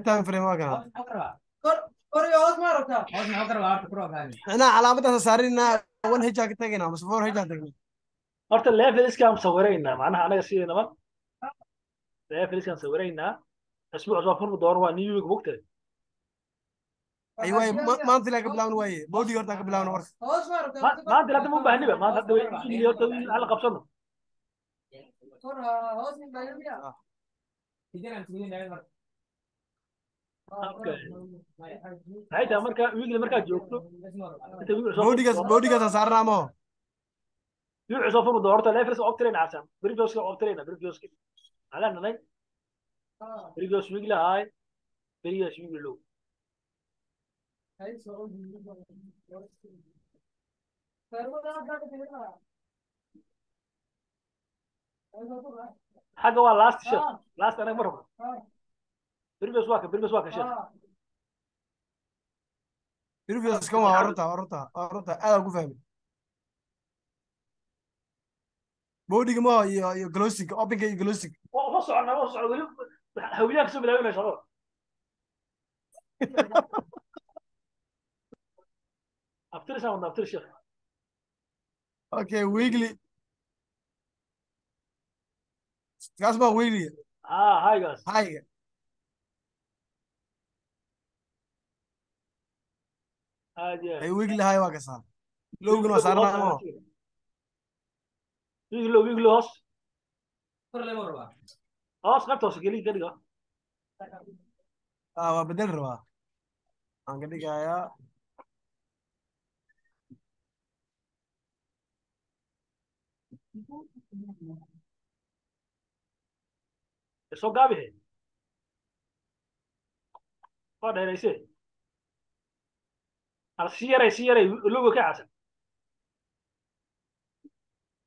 Time frame waa kana. Macnaha calaamadaas saarina 1H ka tagaynaa mase 4H aan tagnaa? Horta levelskaan sawiraynaa, macnaha anaga sideynaba levelskaan sawiraynaa. Isbuuc soo furmi doono waa new week, bogtay. Ay waaye, maanta ilaa ka bilaabno waaye, body horta ka bilaabno warka. Maanta ilaa ma u baahniba, maanta hadda way horta hala qabsano. Okay, maxay tahay marka weekly markaad joogto inta week soo bodygaas bodygaas saarnaa mo? Week soo furmi doono horta levels optirayna cabsan previous optirayna previous maxaa leenahay? Previous weekly high, previous weekly low. Xagga waa last sheekh, last anaga ma rabno. Previous waa ka, previous waa ka sheekh. Previous kan waa runta, waa runta, waa runta, aad aan ku fahmay. Bodyga mo iyo closing, openka iyo closing. Waa soconnaa, waa socon weli, hawiyaa kasoo bilaabinaya shaqada. Abtirisaan wadna, abtir sheekh. Okay, weekly kaas baa weekly. Ah, highgaas. Highga. Aad iyo aad. Ay, weekly high waa kasaa, lowgana waa saarnaa mo? Weekly low, weekly hoos, hoos qaybta hoose geli ka dhiga. Ah, waa bedel rabaa, aan ka dhigayaa. Soo gaabihe, waa dheerayse, al si yaray, si yaray lowga ka casan.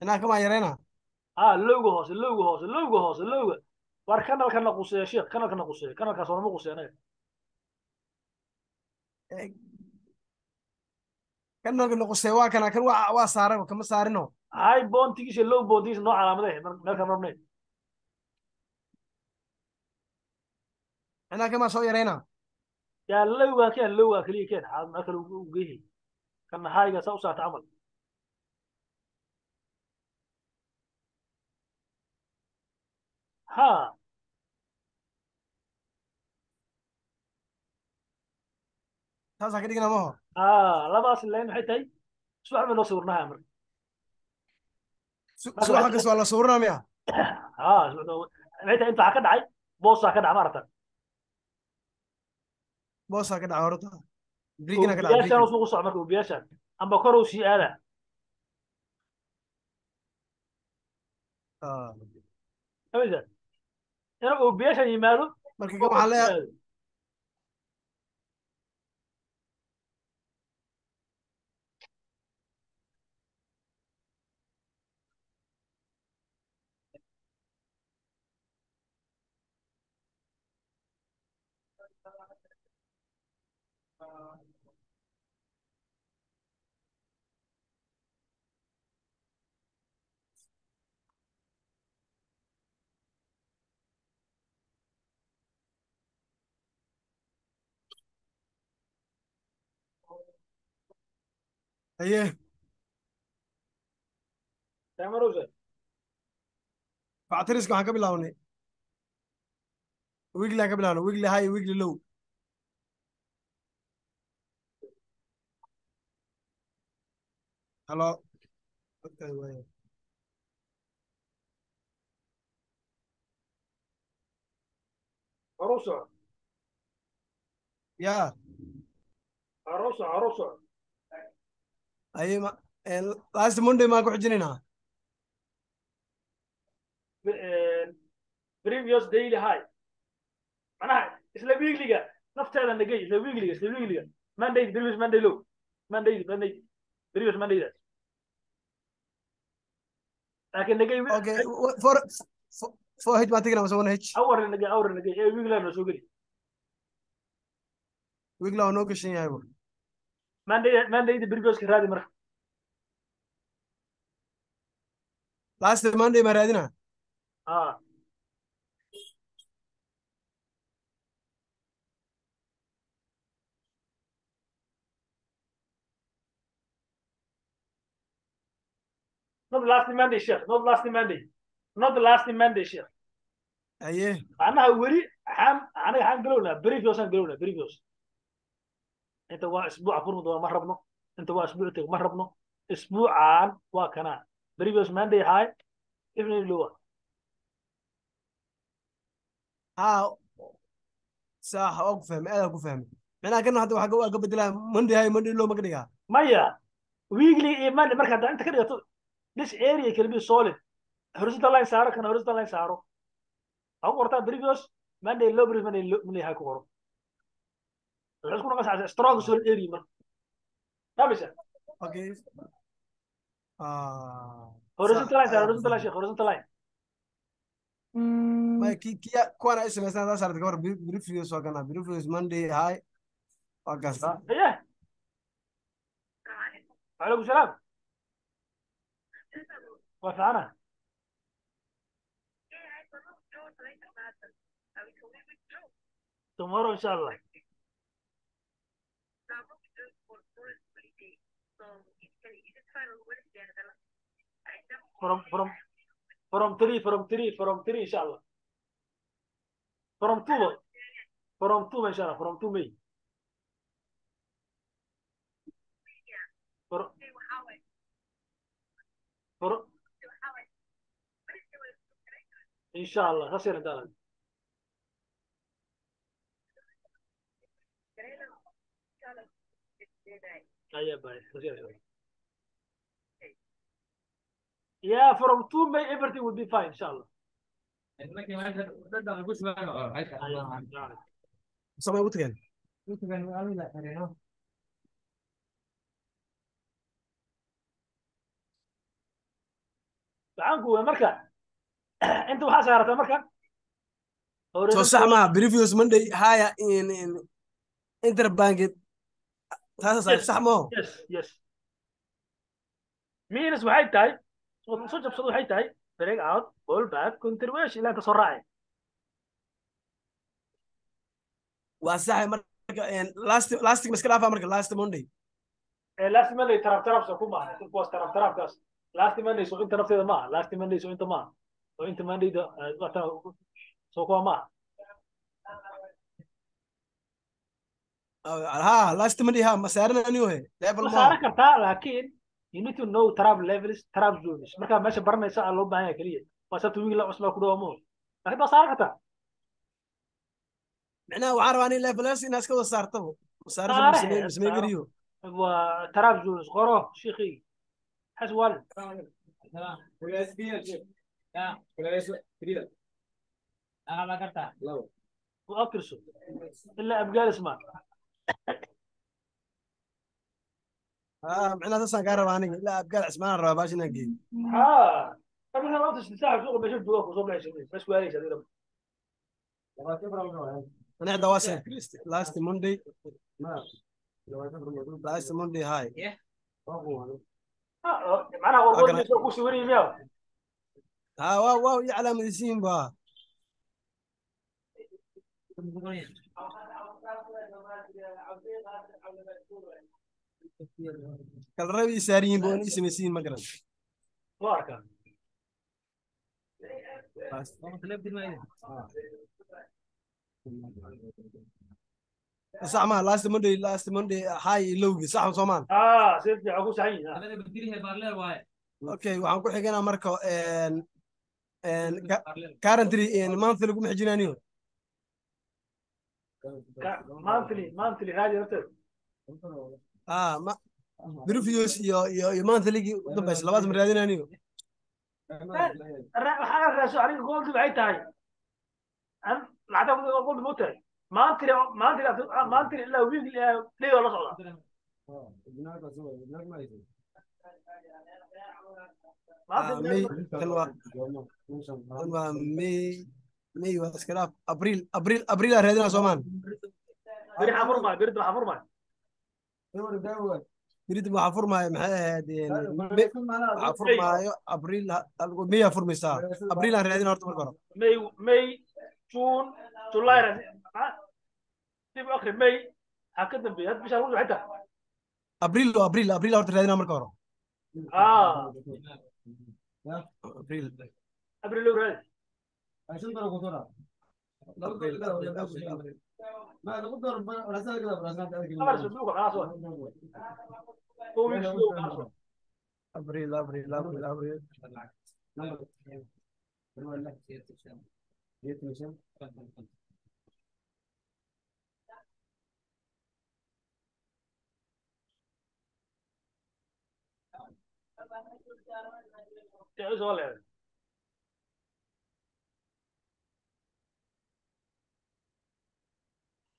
Inaa kamaa yarayna. Ah, lowga hoose, lowga hoose, lowga hoose, lowga war kanalkana quseeya sheekh, kanalkana quseeya, kanalkaas warma quseeya anaga. Kanalka noqosee waa kana, kan waa saaran, kama saarino. High pointigiisa, low pointigiisa noo calaamadahe meel kama rabnay. Inaa kamaa soo yarayna. Yaa lowgaa keen, lowgaa keliya keen, meel kale u geehi kana highga saa u saarta camal. Ha. Saasaa ka dhigna maho? Ah, labadaas line maxay tahay? Subax bay noo sawirnaha marka. Subax kasta waa la sawirnaa miya? Ha, maxay tahay? Inta waxaa ka dhacay boosaa ka dhaca, maarata? Boosaa ka dhacay horta, breakina ka dhacay. Obiyaashaan breaking. Usoo ku soco marka obiyaashaan amba kor uu sii aadaa. Ah. Fahmaysaa inuu obiyaashaan yimaado marka oo kan kor waxaa sii leeyahay aado. Haye. Tamarose. Factariska waxaan ka bilaabnay weekly, aan ka bilaabnay weekly high, weekly low. Halo. Okay, waaye. Hore u soco. Ya. Hore u soco, hore u soco. Haye, ma last Monday maan ku xijinaynaa? Previous daily high, macnaha isla weeklyga nafteeda nagey, isla weeklyga, isla weeklyga Monday, previous Monday low, Monday, Monday, previous Mondaydaas, laakiin nagey. Okay, 4H baan teginaa mase 1H? Awar nagey, awar nagey ee weeklyga noo soo geli. Weekly waa noo gashan yahay bu. Monday, Mondayda previouska raadi marka. Last Monday maan raadinaa? Ah. Not last Monday, sheekh. Not last Monday, not last Monday, sheekh. Aye. Macnaha weli xaan aniga xaan galownaa, previous aan galownaa, previous. Inta waa isbuuca furmi doona ma rabno, inta waa isbuuc teg ma rabno. Isbuucaan waa kanaa previous Monday high, evening lower. Haa, sax, waa ku fahmay, aad ku fahmay. Macnaha kan hadda waxaa waa ka bedelaa Monday high, Monday low ma ka dhigaa? Maya, weekly iyo Monday marka hadda inta ka dhigato, this area can be solid. Horizontal line saaro, kana horizontal line saaro. Waxaa ku qortaa previous Monday low, previous Monday low, Monday high ku qoro. Waxay isku noqonaysaa strong solid area marka, fahmaysa? Okay, ah. Horizontal line sax saaro. Aad ku Horizontal line fahmay. Sheekh, horizontal line. Maya, ki kiya kuwana ay samaysan hadaa saarta gawar previous waa kana previous Monday high waa kasta. Aye, calaykum salaam, waa fiicana. Tomorrow, insha Allah. From three, from three, from three, insha Allah. From two, from two, insha Allah, from two May, from insha Allah, saas yeelan doonaa. Aye, bye, saas yeelan. Yeah, from 2 May everything will be fine, inshallah. Aye. Samay ugu tageen. Waxaan ku marka inta waxaa saarataa marka soo horizontal. Sax maaha previous Monday high in interbank taasa saar. Yes. Sax maaho? Yes, means waxay tahay soo jabsado, waxay tahay break out, pull back, continuation ilaa inta soo raacay. Waa sax. Marka last ma iska dhaafaa marka last Monday? Ee last Monday taraf taraf soo ku maaha kuwaas, taraf tarafkaas last Monday soo inta nafteeda maaha, last Monday soo inta maaha, oo inta Mondayda soo kuwa maaha. Ha, last Monday ha ma saaran anigu he level ma maaho. Saaran kartaa, laakiin you need to know trap levels, trap zones. Markaa meesha baranaysa aa loo baahan yahay keliya waa sabta wiil la cusbaa ku dhawa mo, laakiin waa saaran kartaa. Macnaha waxaan rabaa in levels inaad iska wada saartabo saarasha. Saare. Masame masame. Saaro. Geliyo. Waa trap zones qoro, shiikhi xas waalid. U abtirso ilaa Abgaal Ismaan. Ha, macnaha saasaan kaa rabaa aniga, ilaa Abgaal Cismaan rabaa baash inaan geeyo. Ha, marka abtirso saaxib suuqa meesha jooga kusoo baxaysa bas waayaysa adiga. Ani hadda waa save last Monday, last Monday high. Ha, macnaha waa warqood kana meesha ku sawiran miyaa? Ha, waa ii calaamadaysiin ba. Kala rabi ii saariyiin ba, ii samaysiin ma garan. Waa arkaa. Sax maaha last Monday, last Monday high iyo lowgi sax soomaan? Ah, si fiican ku saxan yihiin. Okay, waxaan ku xiganaa marka currently monthly lagu xijinaaniyo. Monthly, monthly raadi nafteeda. Ah, ma previous iyo monthly-gii u dambaysa labadaas ma raadinaaniyo. Waxaa raaso aniga gold waxay tahay an lacagta gold ma tahay monthly, monthly, monthly ilaa weekly day waa la socdaa. Ah, May kan waa May, May waa iska dhaaf. April, April, April aa raadinaa soomaan? Beri xafur maayo, beri daba xafur maayo. Birid waxaa furmaayo, maxay ahayd, waxaa furmaayo April, May aa furmaysaa. April aan raadina horta marka hore. May, May, June, July, dib u akhri May waxaa ka dambeeya hadda bisha lagu xitaa. April oo April, April horta raadina marka hore. Ah. Abriil. Abriil low raadi. Abriil, Abriil, Abriil, Abriil. Afar subuuc khalaas waa 2 weeks low khalaas waa. Abriil, Abriil, Abriil, Abriil. Tee soo leedahay.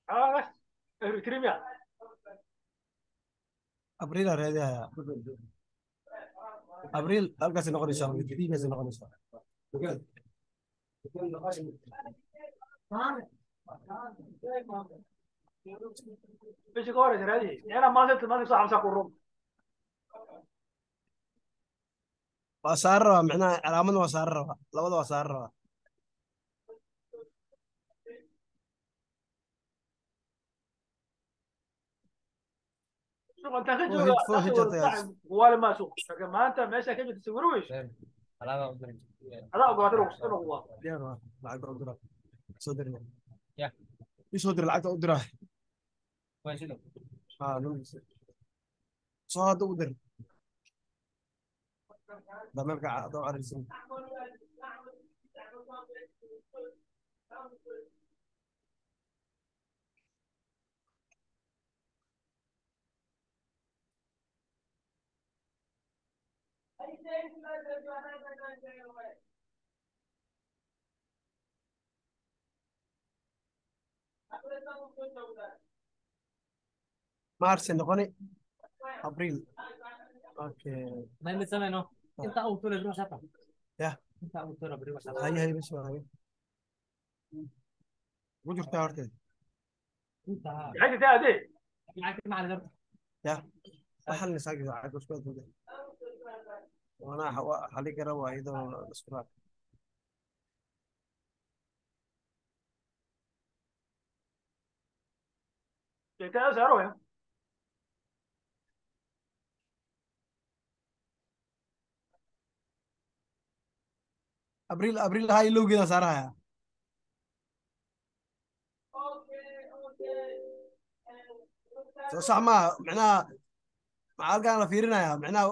Ah, Trimia. Abriil aan raadinayaa. Abriil halkaasay noqonaysaa, fiigaasay noqonaysaa. Bishii ka horeysa raadihi. Ina maanta soo xamsa ku rum. Waa saaran rabaa, micnaha calaamadna waa saaran rabaa, labada waa saaran rabaa. Suuq intaan ka Four jooga h, four h sawir hatayaa. Saaxib waali ma suuq. Laakiin maanta meesha ka jirta sawir weyso. Adaa ogolaatay inuu waa. Diyaar waa, lacagta u dira, soo dirna. Ii soo dir lacagta u dira. Haa, numberkiisa. Soo hadda u dir. Dameerka adoo caraysan. Maarsi noqoni Abriil. Okay. Ya. Haye, haye, bas waa haye. Ugu jirtaa horteed. Maxay jirtaa adee? Ya. Waxaa la saagi lacag isku aduuga. Waana xali kara waa iyadoo la isku raac. Jirtaa saaro weyn. Abriil, Abriil hay lowgeeda saaraya. Soo sax maaha, micnaha maxaa halkaan la fiirinayaa, micnaha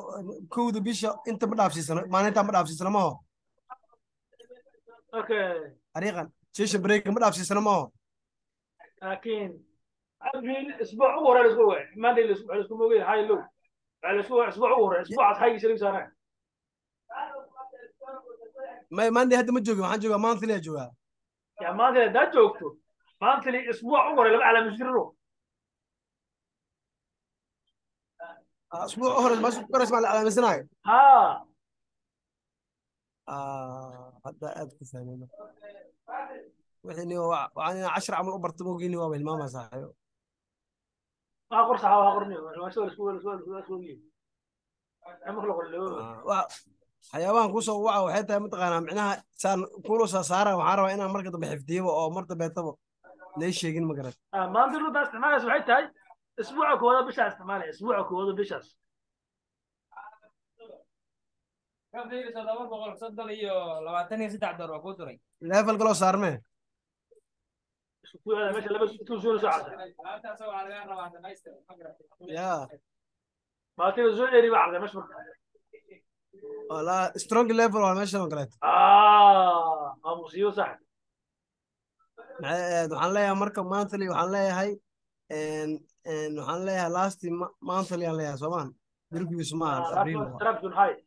1da bisha inta ma dhaafsiisano, maalinta ma dhaafsiisano maho. Okay. Ariiqan session break ma dhaafsiisano maho. Laakiin Abriil isbuuc ugu horreeya la isku ogaay. Monday la isku la isku moogay high low. Waxaa la isku isbuuc ugu horreeya isbuucaas high-giisa lagu saaraya. May, Monday hadda ma joogin, waxaan joogaa monthly aa joogaa. Ya maanta haddaad joogto monthly isbuuc ugu horreeya lama calaamad jirro. Asbuuc hore ma ku korays ma la calaamadsanaayo. Haa. Hadda aad ku fahmay marka. Wixii ni waxaan inaan cashar camal u barto moogini waaba hilmaamaa saaxiibo. Waxa qor saxa waxa qorniyo. Waa soo la isku ogyahay. Marka la qoro loo. Waxyaabahan kusoo waca waxay tahay mataqaanaa, micnaha saan kula soo saara waxaan rabaa inaan marka dambe xifdiyaba oo mar dambeetaba lay sheegin, ma garat? Ah, maanta runta isticmaalaysa waxay tahay isbuuca koowaad bishaas isticmaalaya isbuuca koowaad bishaas. $723 waa kuu diray. Level kaloo saarmee. Isku ku aada meesha laba two zone soo cabta. Ya. Maalinta zone area baa cabta meesha marka. Walaa strong level waa meeshan oo kaleeto. Ah, waa musiibo sax. Maxay ahayd, waxaan leeyahay marka monthly waxaan leeyahay waxaan leeyahay last monthly aan leeyahay soomaan bilkiisu maaha Abriil waa. Trap zone high.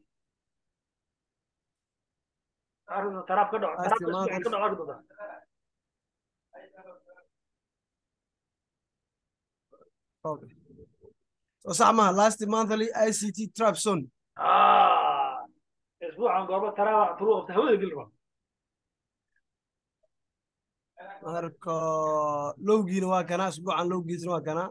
Arrin trap ka dhaco last trap isbuuc monthly ka dhaco arki doontaa. Okay. Soo sax maaha last monthly ICT trap zone. Ah, isbuucan goorma trap turu qabta hawada geli raba. Marka lowgiina waa kanaa, isbuucan lowgiisna waa kanaa.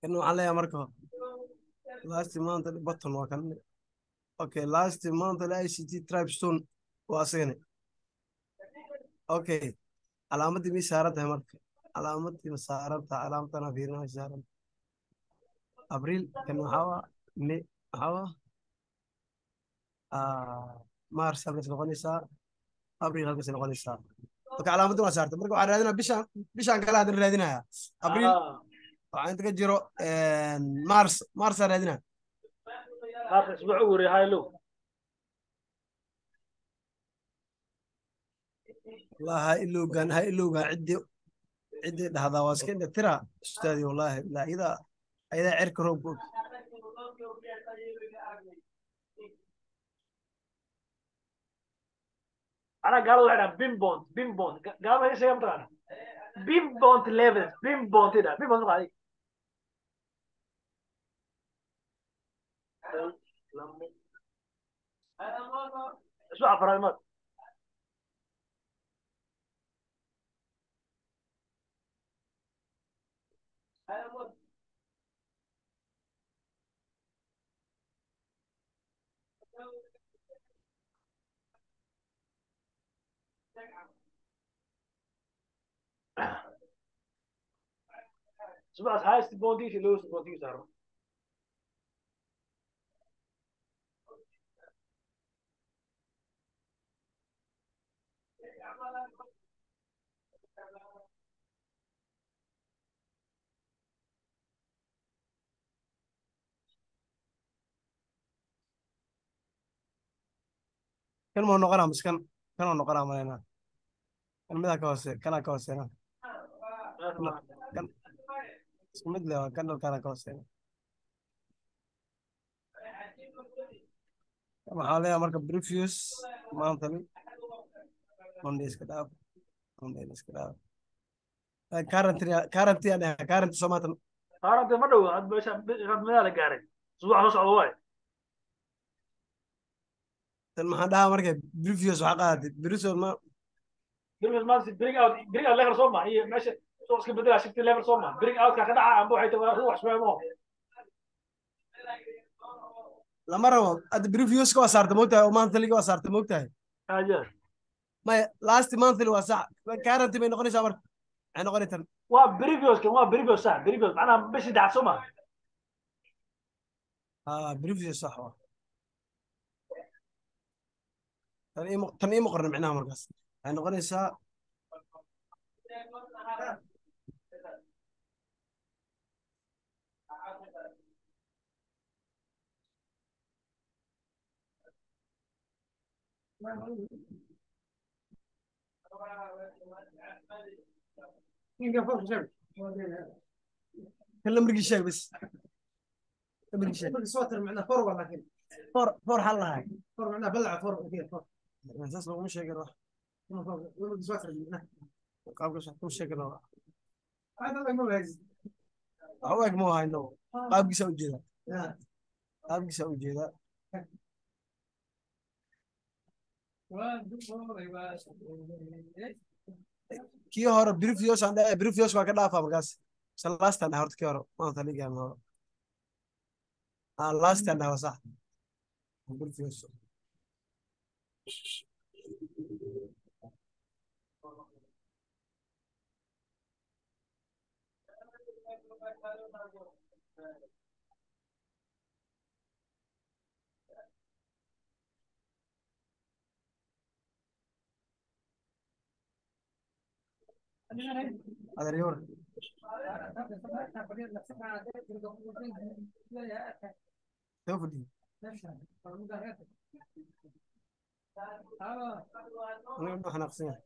Kan waxaan leeyahay marka last monthly button waa kan. Okay, last monthly ICT trap zone waa asagana. Okay. Calaamadii may saaran tahay marka? Calaamadii ma saaran tahay? Calaamadana fiirinaa saaran. Abriil kan waxaa waa May, waxaa waa Mars halkaas noqonaysaa, Abriil halkaas noqonaysaa. Marka calaamadii waa saartay. Marka waxaan raadinaa bishaan kale haddana raadinayaa Abriil. Waxaa inta ka jiro Mars, Marsaan raadinaa. Maarka isbuuc ugu horreeya high low. Wallahi ha ilowgaan, ha ilowgaan. Ciddii dhahdaa waa iska indha tira, ustaadi. Wallahi bilaa iyadaa cirka roobka og. Macnaha gaalada waxay dhahaan pinpoint, pinpoint. Gaalada waxay sheegaan mataqaana pinpoint levels, pinpoint ay dhahaan. Pinpoint mataqaana kow, labo, isbuuc afraad maad. Isbuucaas highest pointigiisa iyo lowest pointigiisa saaro. Kan mau noqonaa mise kan kanoo noqonaa malaynaa? Kan midaa ka hoose, kanaa ka hooseena. Kan isku mid leh waa kan, dhalkaana ka hooseena. Kan waxaa leeyahay marka previous monthly, Monday iska dhaaf, Monday iska dhaaf. Currently aan dhahay current soo maatan. Haaranta ma dhow had meesha had meelaa la gaaray, isbuuca soo socda waay. Tan maxaan dhahaa marka? Previous waxaa qaadatay previous ma previous month break out, break out level soo ma iyo meesha soo iska bedelaa shifty level soo ma break out ka ka dhaca amba waxay tahay wax isma. Lama rabo hadda. Previous-ka waa saarta moogtahay oo monthly-ga waa saarta moogtahay. Aja. Maya, last monthly waa sax. Current bay noqonaysaa marka, maxay noqonay tan? Waa previous kan, waa previous sax, previous macnaha bishii saddexaad soo ma. Ah, previous sax waa tan. Iima tan iima qorna micnaha. Markaas waxay noqonaysaa kan lambarkii sheeg bas, lambarkii sheeg. Four four xal lahay saas looguma sheegin wax qaabkaas, wax kuma sheegin. Wax u eg ma hayno. Qaabkiisa ujeeda, qaabkiisa ujeeda. Kii hore previous aan dhahay, previous waa ka dhaafaa markaas mise last aan dhahay? Horta kii hore maanta ligaan hore ah last aan dhahay waa sax previous. Adeer yor soo fadhiyo aniga ma xanaaqsan yahay.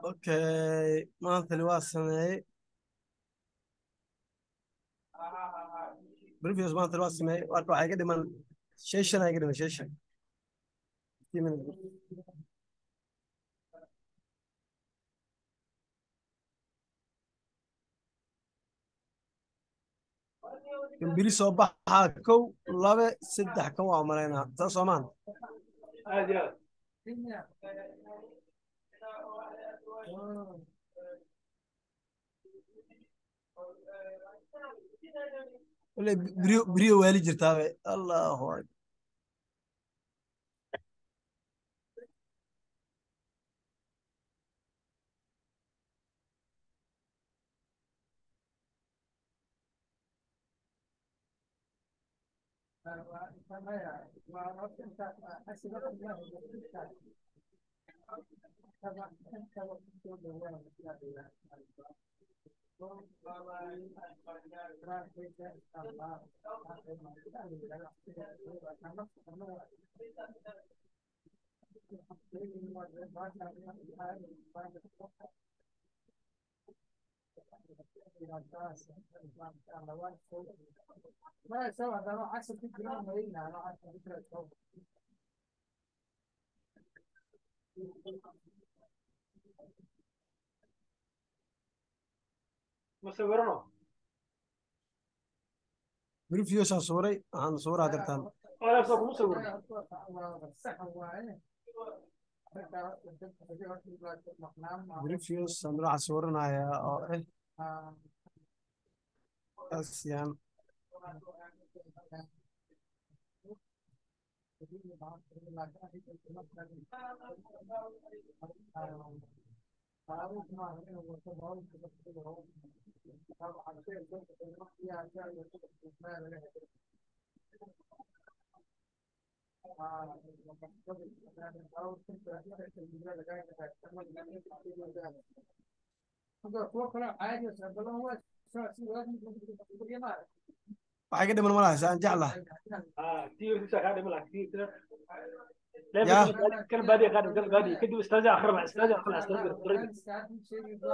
Okay, monthly waa sameeyey, previous monthly waa sameeyey. Marka waxay ka dhiman session, ay ka dhiman session 15 minutes. Kan beri soo baxaa kow, laba, saddex, kan waa malaynaa saas soomaan. Aad iyo aad. Wale beriyo beriyo waali jirtaabe, Allahu akbar. Ma sawirano? Previous-aan suuray, waxaan suuraa dirtaan. Walaal, soo kuma sawirno. Previous aan waxaan suuranayaa oo Asian. Waxay ka dhiman malaha saan jeclaha. Ah, tiirtiisa kaa dhiman lahaa tiirtiisa. Yaa. Kan baadiya kaa dhiman, kan baadiya kadib istaaja akhrina, istaaja akhrina, istaaja.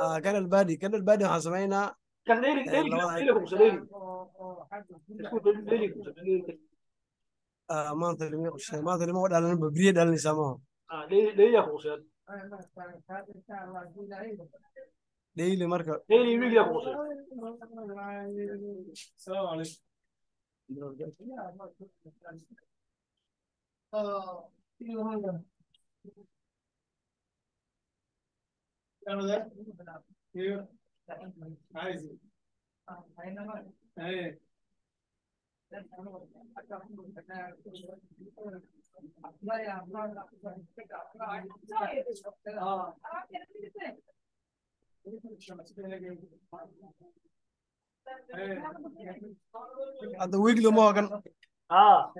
Ah, kan albaadi, kan albaadi waxaan samaynaa. Kan daily, daily. Labada. Daily ku daily isku daily ku daily. Ah, maanta lima qushay, maanta lima dhalinba, beriya dhalinaysaa maaha. Ah, daily, daily ku qusay. Daily marka. Daily, weekly ku qusay. السلام عليكم. انا ده ايوه، عايز ايه؟ اه. Hadda weekly ma kan? Ah.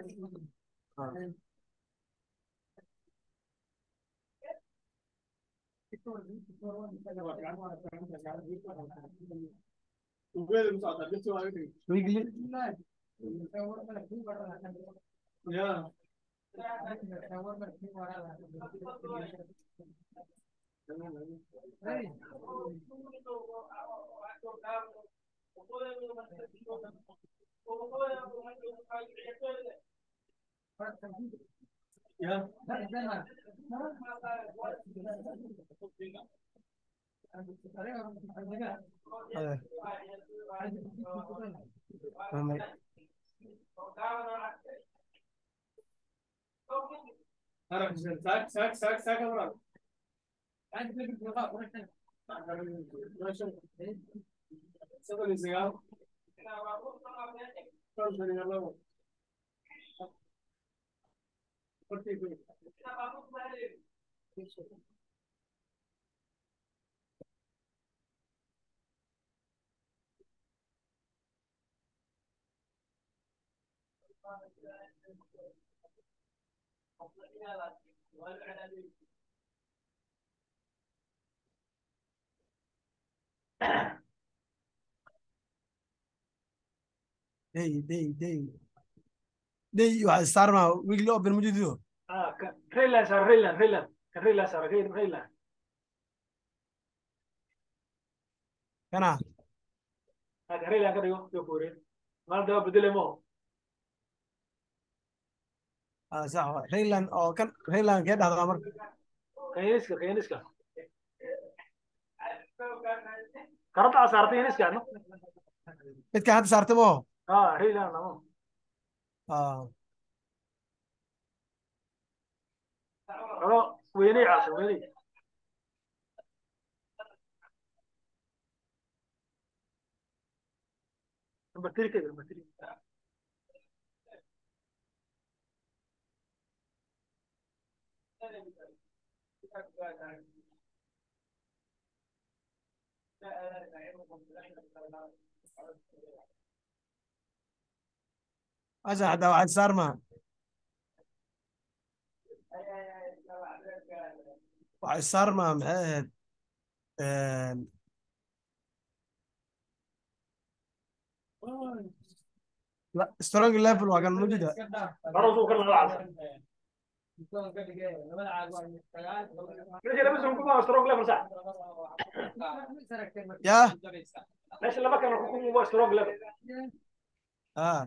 Weekly. يا. يا. Eh, fahmay. ساك ساك ساك ساك. 99 52. Day, day, day, day waxaa saarmaa weekly open mujidido. Ah, trendline saar, trendline, trendline kan, trendline saar, trendline. Kana? Ah, trendline ka dhigo yo kuure maal daba bedele mo. Ah, sax waa trendline oo kan trendline kee dhahdaa marka? Kayniska, kayniska karanta saartay, kayniska no. Midka hadda saartay moo? Ah, raylan lama. Ah. Halo, weynay caasha weynay. Number 3 كده number 3. Asa xataa waxaad saarmaa. Waxay saarmaa maxay ahayd? La strong level waa kan mujida. Hore soo kala caasha. Meesha laba sun kuma strong level sax. Yaa. Meesha laba kan ku waa strong level. Ah.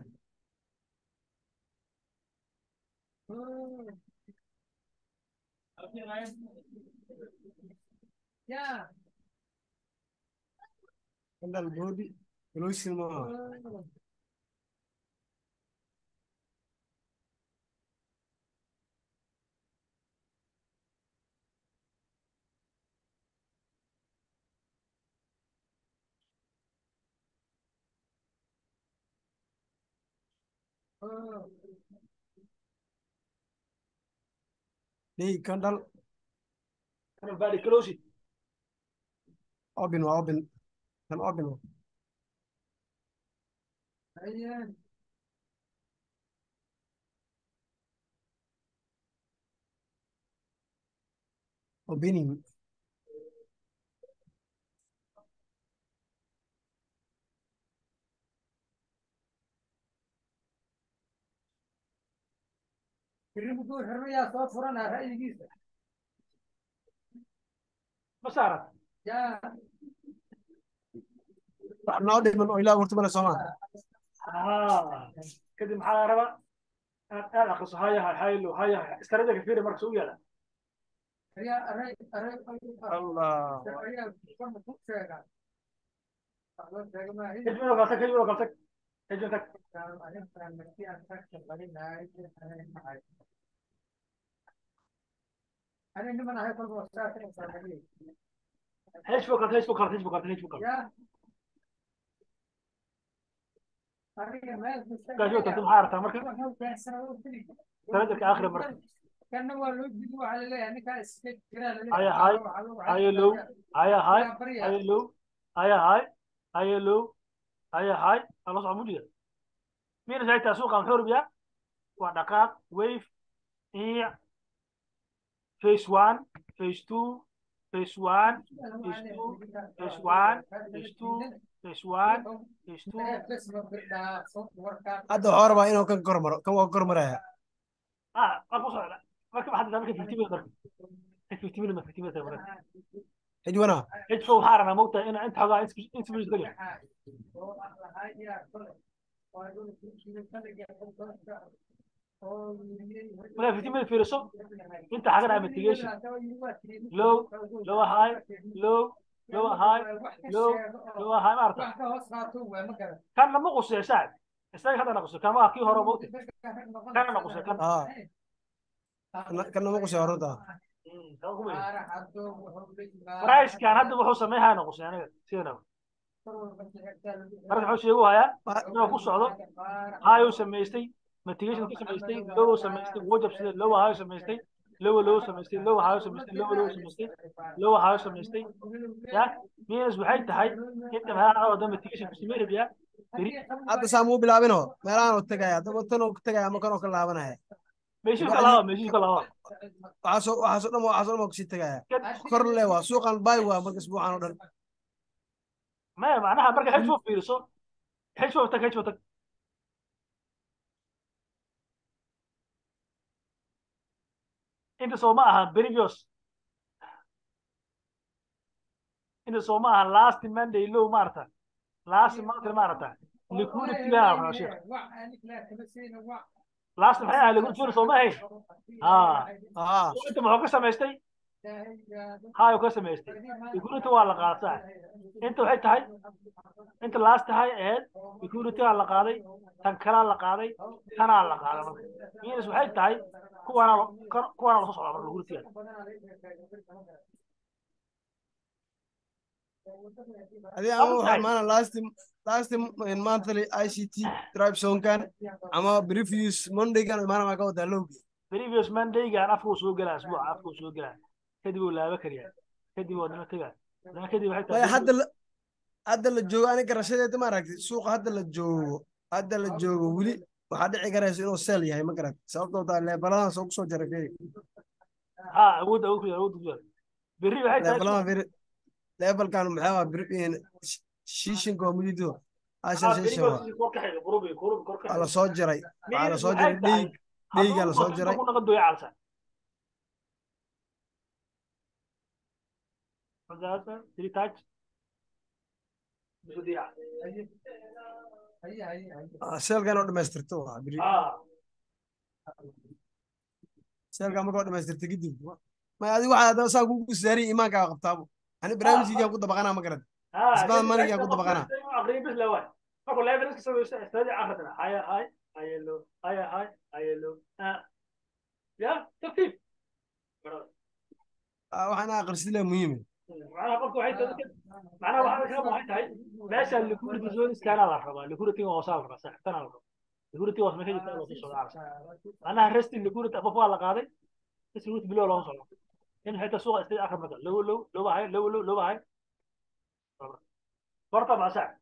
Candle body closing maaha. Day candle Kan body closing. Open waa open. Kan open waa. Opening. Ma saaran. Wax noo dhiman oo ilaa horta male Soomaa. Ah. Kadib maxaa laga rabaa? Inaad aad akhriso haya hay hay low haya hay. Istaraatijiga fiiri marka soo yaala. Allah. Hejmo kala tag, hejmo kala tag. Hejmo tag. Hejmo kala hejmo kala hejmo kala hejmo kala. Gaajoo tagto maxaa aragtaa marka? Istaraatijiga aakhir marka. Haya hay haya low haya hay haya low haya hay haya low haya hay. Ala soo mujida. Miina sayta suuqa muxuu rabiyaa? Waa dhaqaaq wave iyo phase 1, phase 2, phase 1, phase 2, phase 1, phase 2, phase 1, phase 2. Hadda waxaa rabaa inuu kan kor maro. Kan waa kor maraya. Ah, marka soo marka waxaad marka 50 minute marka 50 minute 50 minute marka. Hejwana. Hejfo waxaa rabaa moogtaa in inta xogaa inta minute laga. Marka 50 minute fiiriso inta xagan ah mitigation. Low, low high, low, low high, low, low high ma aragtaa. Kan lama quseeyo saaxib. Isaga hadda na quseeyo. Kan waa kii hore moogtay. Kan na quseeyo kan. Ah. Kan lama quseeyo horta. Price kan hadda wuxuu sameeyaa na quseeyo aniga sidana. Marka wuxuu sheegu hayaa inuu ku socdo high uu samaystay mitigation ku samaystay low uu samaystay wuu jabsaday low high uu samaystay low low samaystay low high uu samaystay low low samaystay low high uu samaystay. Ya minus waxay tahay inta meelaha oo dhan mitigation ku sameeyay biya. Hadda saamuu bilaabino meelahan uu tagaya hadaba tan uu tagaya ama kan uu ka laabanaya. Meeshuu ka laaba meeshuu ka laaba. Waxaasoo dhan waxaasoo dhan waa kusii tagaya. Kor le waa suuqan bay waa marka isbuucan oo dhan. Maya macnaha marka hejfo fiiriso hejfo tag hejfo tag. Inta soo ma aha previous. Inta soo ma aha last Monday low maarta. Last month maarta. Liquidity la rabaa sheekh. Last maxay ahayd liquidity soo ma ahayn. Ah. Ah. Inta muxuu ka samaystay? High ka samaystay, liquidity waa la qaaday saaxib. Inta waxay tahay inta last high ahayd, liquidity waa la qaaday, tan kalaa la qaaday, tanaa la qaaday. Marka means waxay tahay kuwaana kuwaana lasoo socdaa marka liquidity. Adi ama waxaa maana last monthly ICT tribe zone-kan ama previous Monday-kan maana maa ka wadaa lowgi. Previous Monday-gan afka uu soo gelaa, isbuuca afka uu soo gelaa, kadib uu laaba kariyaa, kadib uu adana tegaa, adana kadib waxay tahay maya hadda la joogo ani garashadeeda ma aragtay suuqa hadda la joogo weli waxaa dhici karaysa inuu sell yahay, ma garatay? Sababtoo taa level-adan soo kusoo jaray fiiri. Ha, awood awood ku yaal, awood ku yaal. Berri waxay tahay level-adan fiiri, level-kan maxaa waa shiishinka waa mujido asha ha shiishin berigo waa si kor ka xiga burubi kurubi kor ka waa xiga la soo jaray, waxaa la means soo waxay jaray tahay dhiig dhiigaa hadduu la soo bato inta jaray ku naqon dooya calsa Masaasa, three touch musu diyac. Ah, sell-kan oo dhamaystirto waa beri sell-kan marka oo dhamaystirto kadib maya adiga waxaa haddana saa kugu saarin iimaankaa qabtaabo ani barnaamijkaygaan ku dabaqanaa, ma garat? Isbaan kadib manigaan ku qofka dabaqanaa. Inuu aqriyo bis la waay markuu level iska samaysto istaaji akhridana haya hay haya low, haya hay haya low, ya tartiib. Ah, waxaan aqrisid leh muhiim. Macnaha qofka waxay tahay, macnaha waxa ka waxay tahay meesha liquidity zone iskaana la rabaa, liquidity hoosaa la rabaa saaxiibtana la rabaa, liquidity hoos meesha jirta loo soo socdaa calsa. Macnaha resting liquidity above waa la qaaday, resting liquidity below loo socdo in xitaa suuqa istaaji akhri marka low low low high low low low high horta ma saaxib.